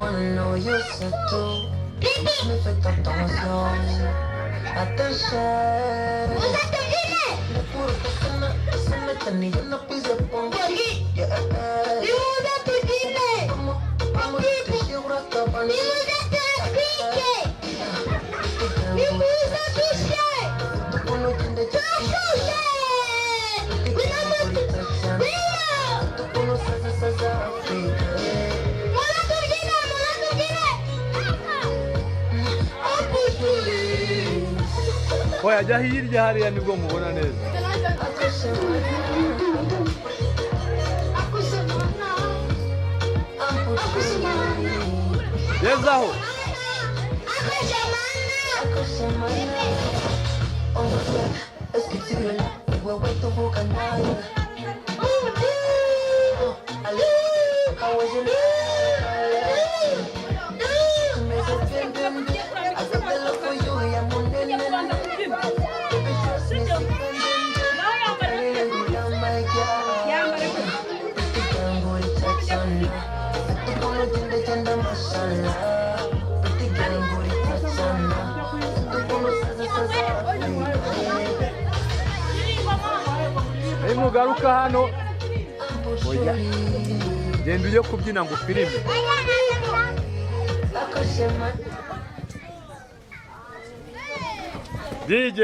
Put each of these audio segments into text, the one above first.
Wanna know you c'est tout. Mais faites attention. Attention. Oya, jya hirya hariya nibwo mubona neza. Gezaho. Nimugaruka hano, oya, genda ujye kubyina ngo filime. DJ.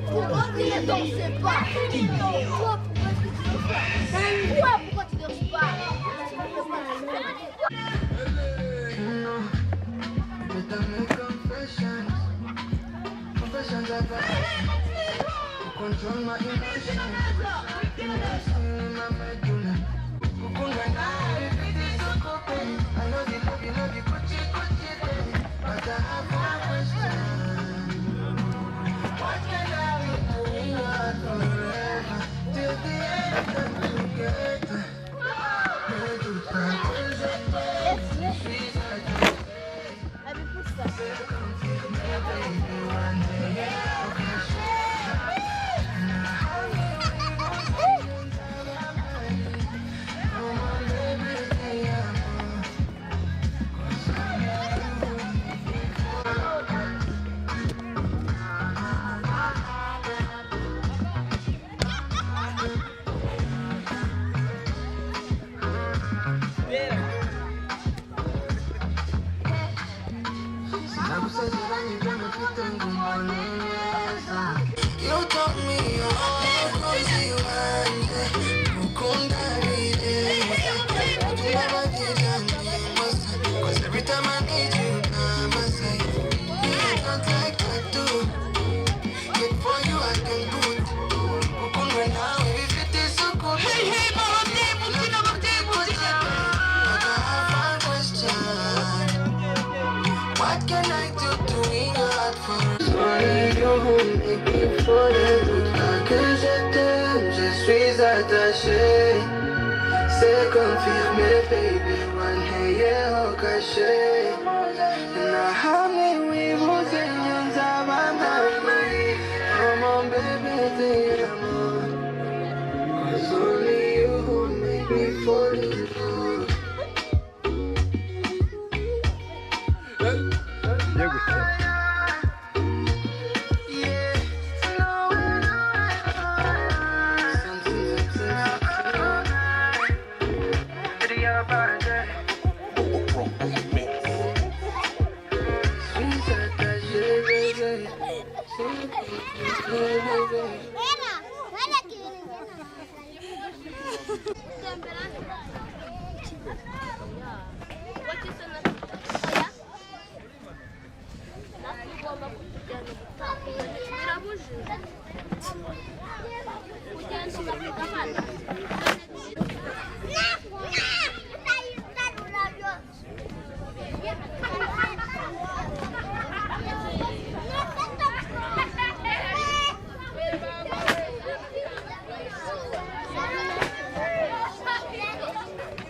Pourquoi tu ne danses pas? Pourquoi tu danses pas? Je suis attaché, c'est confirmé, baby. One hey, au cachet. Oh mon bébé, t'es à moi. 'Cause only you make me fall in love. Tugiye gukina.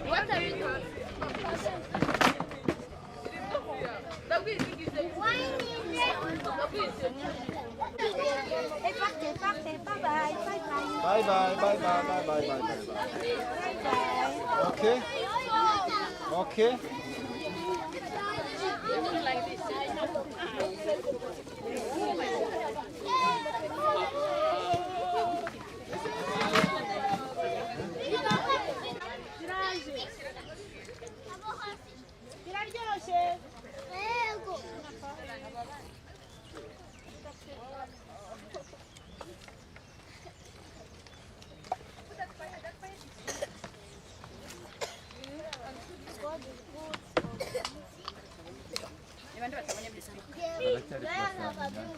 What are you doing? Bye bye, bye bye, bye bye, bye bye. Okay? Okay? Baracyari kubasanga.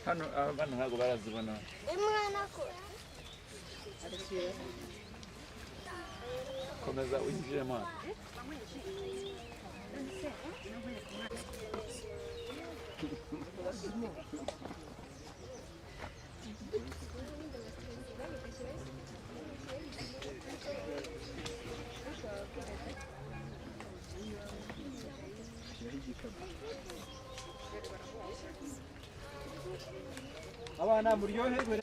Hano abana ntabwo barazibona. Komeza winjiremo hano. Abana muryoherwe.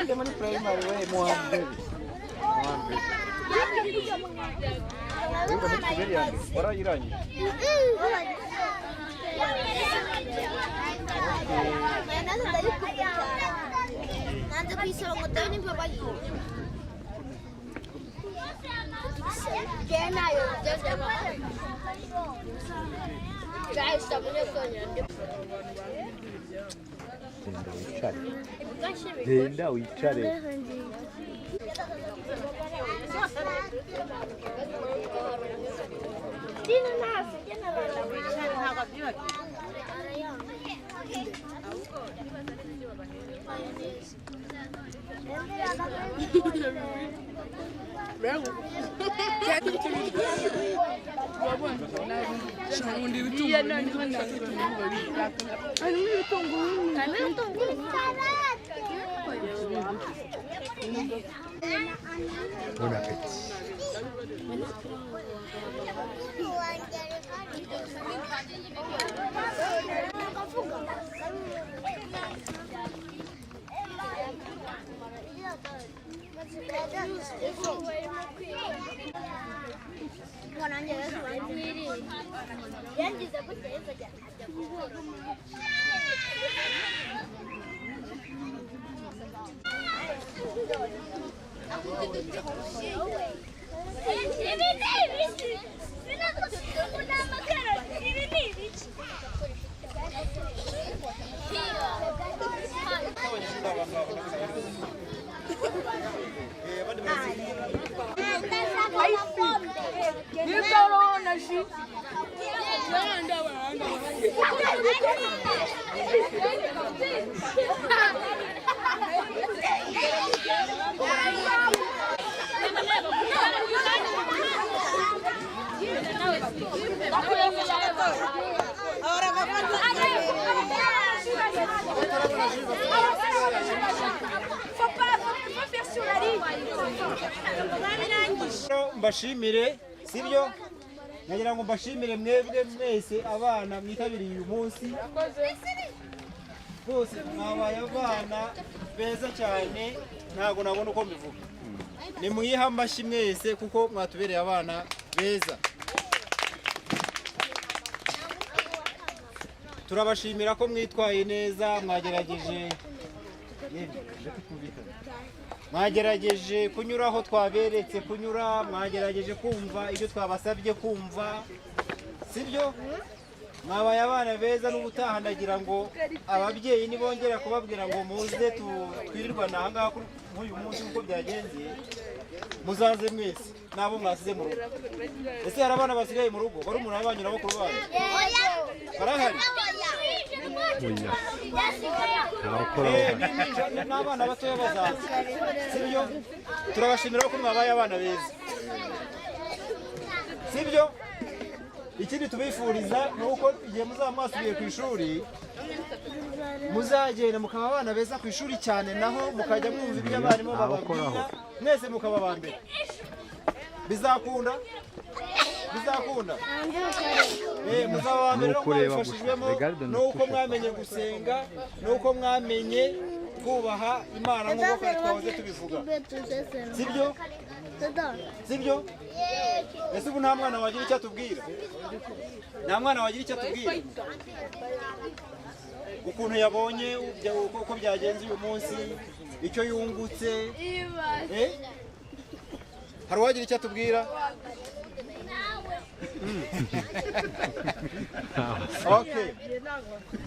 Ujya muri primary we mu wa mbere. Mu wa mbere. Wiga muri primaire ya mbere warayirangije? Nanze kuyisaba ngo ndabe nimba bayiha. Genda wicare. Genda wicare. Bon appétit. Mbashimire, sibyo? Nagira ngo mbashimire mwebwe mwese abana mwitabiriye uyu munsi. Bose mwabaye abana beza cyane, ntago nabona uko mbivuga. Nimwiha amashyi mwese kuko mwatubereye abana beza. Turabashimira ko mwitwaye neza, mwagerageje mwagerageje kunyura aho twaberetse kunyura, mwagerageje kumva ibyo twabasabye kumva, sibyo? Mwabaye abana beza. N'ubutaha ndagira ngo ababyeyi nibongera kubabwira ngo muze twirirwane aha ngaha nk'uyu munsi uko byagenze, muzaze mwese n'abo mwasize mu rugo. Ese hari abana basigaye mu rugo? Barumuna banyu na bakuru banyu barahari? N'abana batoya bazaza, sibyo? Turabashimira ko mwabaye abana beza, sibyo? Ikindi tubifuriza ni uko igihe muzaba mwasubiye ku ishuri muzagenda mukaba abana beza ku ishuri cyane, naho mukajya mwumva ibyo abarimu bababwira, mwese mukaba aba mbere. Bizakunda, bizakunda. Muzaba aba mbere mwabifashijwemo nuko mwamenye gusenga, nuko mwamenye kubaha Imana nk'uko kare twahoze tubivuga, sibyo? Sibyo? Ese ubu nta mwana wagira icyo atubwira? Nta mwana wagira icyo atubwira ukuntu yabonye uko byagenze uyu munsi, icyo yungutse? Hari uwagira icyo atubwira? Okay.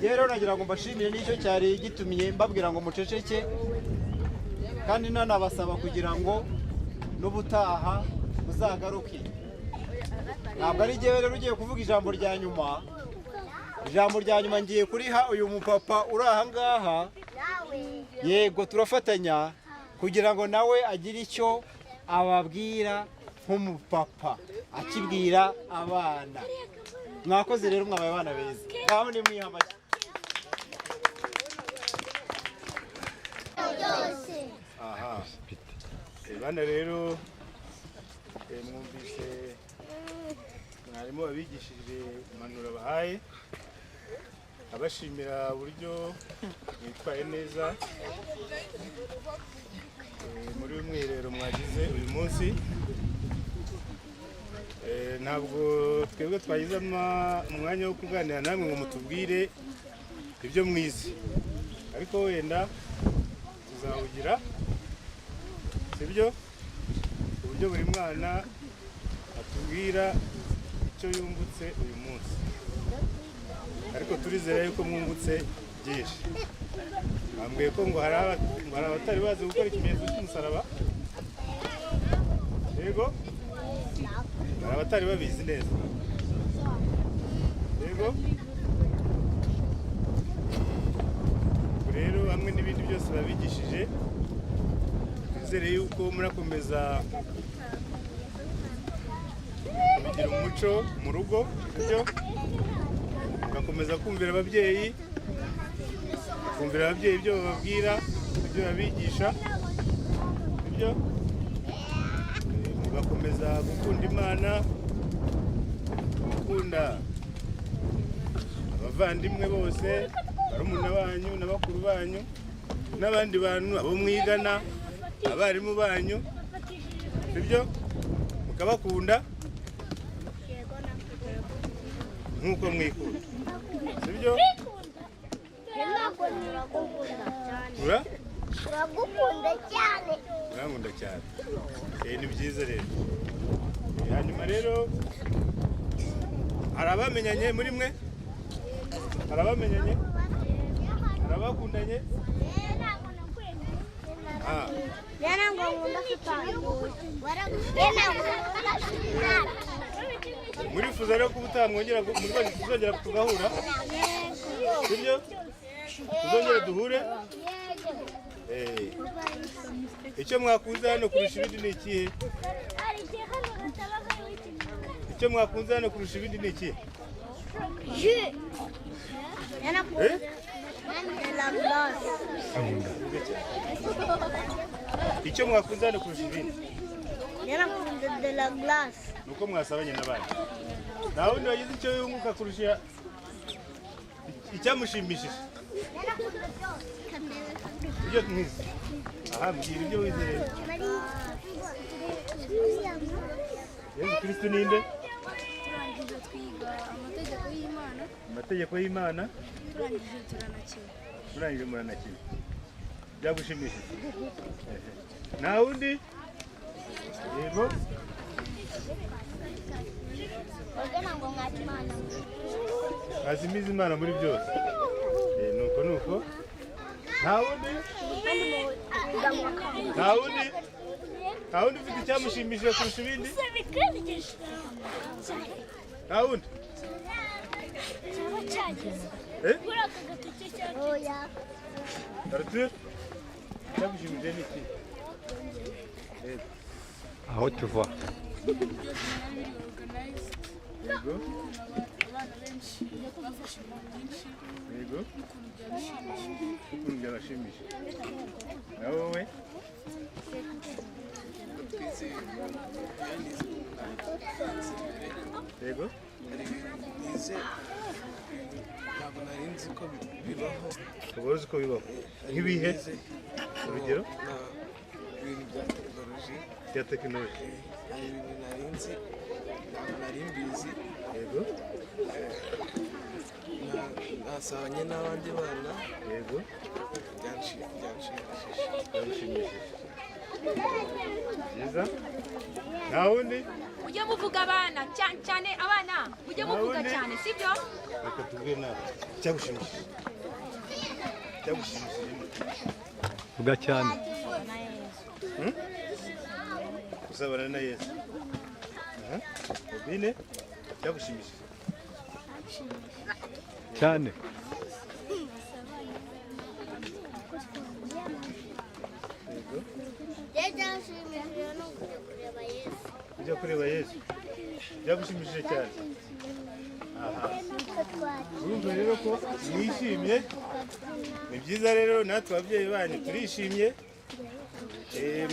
Rero nagira ngo mbashimire, nicyo cyari gitumye mbabwira ngo muceceke, kandi nanabasaba kugira ngo n'ubutaha muzagaruke. Ntabwo ari jyewe rero ugiye kuvuga ijambo rya nyuma. Ijambo rya nyuma ngiye kuriha uyu mupapa uri aha ngaha. Yego, turafatanya kugira ngo nawe agire icyo ababwira nk'umupapa akibwira abana. Mwakoze rero, mwabaye abana beza. Ngaho nimwiha amashyi. Aha. Bana rero, mwumvise mwarimu wabigishije impanuro bahaye, abashimira uburyo mwitwaye neza muri uyu mwiherero mwagize uyu munsi. Ntabwo twebwe twagize umwanya wo kuganira namwe ngo mutubwire ibyo mwize, ariko wenda tuzawugira, sibyo? Uburyo buri mwana atubwira icyo yungutse uyu munsi, ariko turizera yuko mwungutse byinshi. Bambwiye ko ngo hari abatari bazi gukora ikimenyetso cy'umusaraba. Yego, hari abatari babizi neza. Yego, rero hamwe n'ibindi byose babigishije, twizere yuko murakomeza kubigira umuco mu rugo, sibyo? Mugakomeza kumvira ababyeyi, kumvira ababyeyi ibyo bababwira, ibyo babigisha, sibyo? Mugakomeza gukunda Imana, gukunda abavandimwe bose, barumuna banyu na bakuru banyu n'abandi bantu abo mwigana, abarimu banyu, sibyo? Mukabakunda nk'uko mwikunda, sibyo? Turagukunda cyane. Urankunda cyane. Ni byiza rero. Hanyuma rero hari abamenyanye muri mwe? Hari abamenyanye? Hari abakundanye? Murifuza rero ko ubutaha mwongera tuzongera tugahura, sibyo? Tuzongere duhure. Icyo mwakunze hano kurusha ibindi ni ikihe? Icyo mwakunze hano kurusha ibindi ni ikihe? Icyo mwakunze hano kurusha ibindi nuko mwasabanye n'abandi. Nta wundi wagize icyo yunguka kurusha icyamushimishije. Ibyo mwize. Aha, mbwira ibyo wize rero. Yezu Kristo ninde? Turangije twiga amategeko y'Imana. Amategeko y'Imana. Turangije turanakina. Turangije muranakina. Byagushimishije. Nta wundi? Yego. Azimiza Imana muri byose. Nuko nuko. Nta wundi? Nta wundi? Nta wundi ufite icyamushimishije kurusha ibindi? Nta wundi? Arthur, icyagushimishije ni iki? Aho tuva. Yego. Yego. Ukuntu byabashimishije. Nawe wowe? Yego. Ntabwo nari nzi ko bibaho. Uba uzi ko bibaho? Nk'ibihe? Urugero? Ibintu bya tekinoloji. Bya tekinoloji. Hari ibintu nari nzi, ntabwo nari mbizi. Yego. Nasabanye n'abandi bana. Yego. Byanshimishije. Byagushimishije. Byiza. Nta wundi? Mujye muvuga abana cyane cyane, abana mujye muvuga cyane, sibyo? Reka tubwire nawe icyagushimishije. Icyagushimishije. Vuga cyane. Gusabana na Yesu. Robine, icyagushimishije. Cyane. Icyanshimishije ni ukujya kureba Yesu. Kujya kureba Yesu byagushimishije cyane. Aha, urumva rero ko mwishimye, ni byiza rero, natwe ababyeyi banyu turishimye.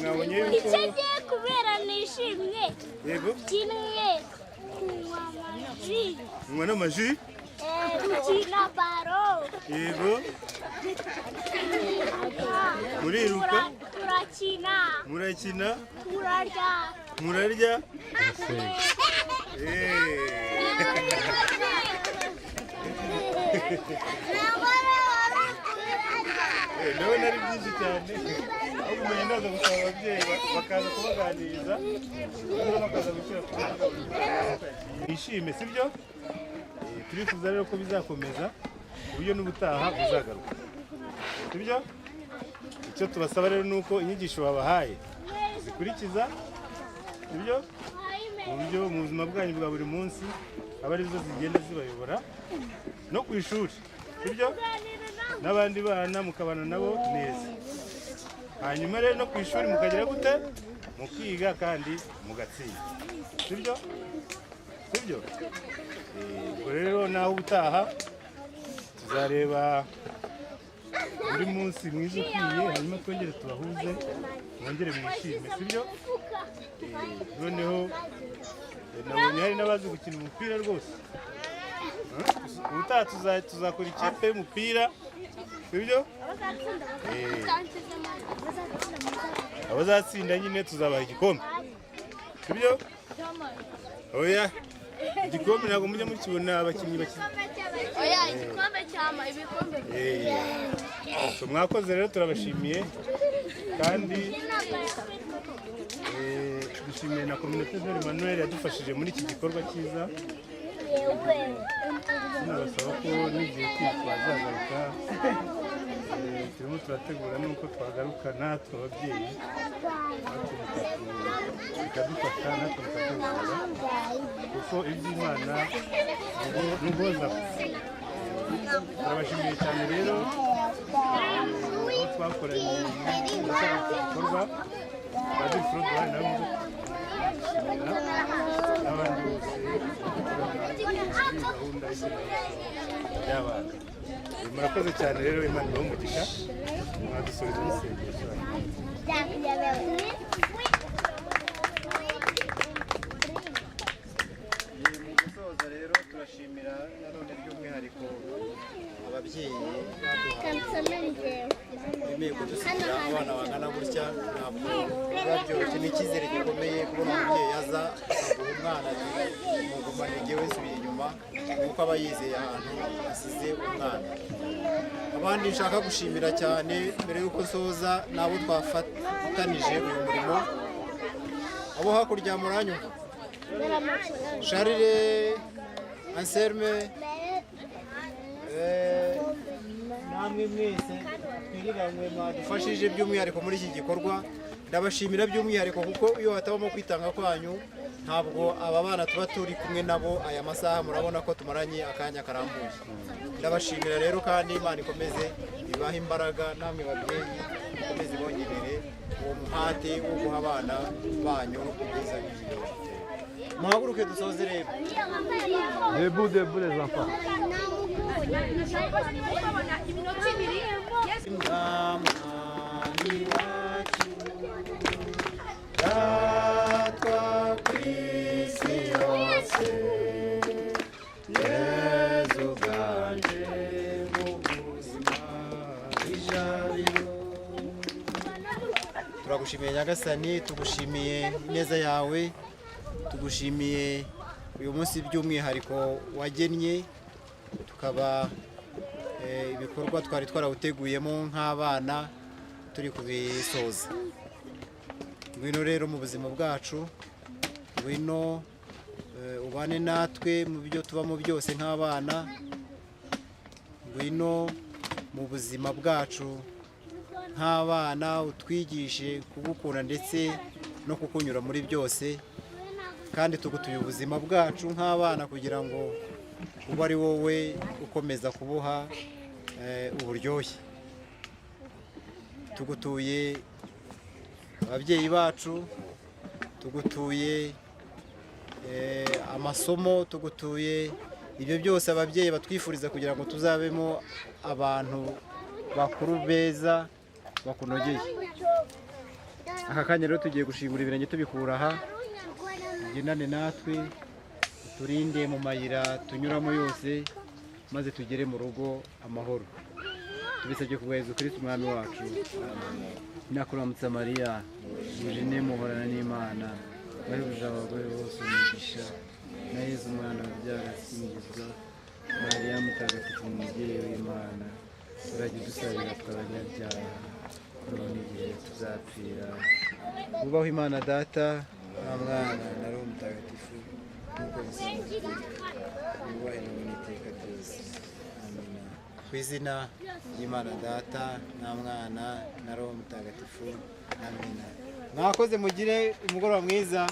Mwabonye yuko Icyo ngiye kubera nishimye. Yego. Kimwe, kunywa amaji. Munywa n'amaji. Gukina baro. Yego. Muriruka. Turakina. Murakina. Turarya. Murarya. Ndabona ari byinshi cyane, ahubwo umenya ndaza gusaba ababyeyi bakaza kubaganiriza, noneho bakaza gushyira ku rubuga. Mwishime, sibyo? Turifuza rero ko bizakomeza ku buryo n'ubutaha buzagaruka, sibyo? Icyo tubasaba rero ni uko inyigisho babahaye zikurikiza, sibyo? Mu buryo mu buzima bwanyu bwa buri munsi aba arizo zigenda zibayobora no ku ishuri, sibyo? N'abandi bana mukabana nabo neza, hanyuma rero no ku ishuri mukagira gute? Mukiga kandi mugatsinda, sibyo? Sibyo? Ubwo rero naho ubutaha tuzareba buri munsi mwiza ukwiye, hanyuma twongere tubahuze, mwongere mwishime, sibyo? Noneho nabonye hari n'abazi gukina umupira rwose. Ubutaha tuzakora ikipe y'umupira, sibyo? Abazatsinda nyine tuzabaha igikombe, sibyo? Oya, igikombe ntabwo mujya mukibona abakinnyi bakina. Oya, igikombe cyama ibikombe. So mwakoze rero, turabashimiye kandi dushimiye na Communauté Sœur Emmanuel yadufashije muri iki gikorwa cyiza. Tunabasaba ko n'igihe kindi twazagaruka, turimo turategura n'uko twagaruka natwe ababyeyi, natwe bikadufasha, natwe mukaduhugura, kuko iby'Imana ni uguhozaho. Turabashimiye cyane rero aho twakoranye muri iki gikorwa, Padiri Frodouard nawe muze n'abandi bose muri gahunda y'abana. Murakoze cyane rero, Imana ibahe umugisha, mwadusoreza n'isengesho. Mu gusoza rero turashimira nanone by'umwihariko ababyeyi bemeye kudusigira abana bangana gutya. Ntabwo biba byoroshye, ni icyizere gikomeye kubona umubyeyi aza akaguha umwana ati mugumane njyewe nsubiye inyuma, nuko aba yizeye ahantu asize umwana. Abandi nshaka gushimira cyane mbere y'uko nsoza ni abo twafatanije uyu murimo, abo hakurya muranyumva, Charles, Anselme, namwe mwese twiriranywe mwadufashije by'umwihariko muri iki gikorwa. Ndabashimira by'umwihariko kuko iyo hatabamo kwitanga kwanyu ntabwo aba bana tuba turi kumwe nabo aya masaha, murabona ko tumaranye akanya karambuye. Ndabashimira rero kandi Imana ikomeze ibahe imbaraga, namwe babyeyi ikomeze ibongerere uwo muhate wo guha abana banyu ibyiza nk'ibi. Muhaguruke dusoze rero. Debout, debout les enfants. Iminota ibiri. Mwami wacu, ratwa ku isi yose, Yezu uganje mu buzima ijabiro. Turagushimiye Nyagasani, tugushimiye ineza yawe, tugushimiye uyu munsi by'umwihariko wagennye, tukaba ibikorwa twari twarawuteguyemo nk'abana turi kubisoza. Ngwino rero mu buzima bwacu, ngwino ubane natwe mu byo tubamo byose nk'abana, ngwino mu buzima bwacu nk'abana, utwigishe kugukunda ndetse no kukunyura muri byose, kandi tugutuye ubuzima bwacu nk'abana kugira ngo ube ari wowe ukomeza kubuha uburyohe. Tugutuye ababyeyi bacu, tugutuye amasomo, tugutuye ibyo byose ababyeyi batwifuriza kugira ngo tuzabemo abantu bakuru beza bakunogeye. Aka kanya rero tugiye gushingura ibirenge tubikura aha, ugendane natwe, uturinde mu mayira tunyuramo yose, maze tugere mu rugo amahoro. Tubisabye ku bwa Yezu Kristu umwami wacu. Nakuramutsa Mariya, wuje muhorana n'Imana, wahebuje abagore bose umugisha, na Yezu umwana wabyara asingizwa. Mariya mutagatifu umubyeyi w'Imana, urajya udusabira twe abanyabyaha, kuri ubu n'igihe tuzapfira. Wubahe Imana Data na Mwana na Roho Mutagatifu, nk'uko bisanzwe, wubahe n'ubu n'iteka ryose. Amina. Ku izina ry'Imana Data na Mwana na Roho Mutagatifu. Amina. Mwakoze, mugire umugoroba mwiza.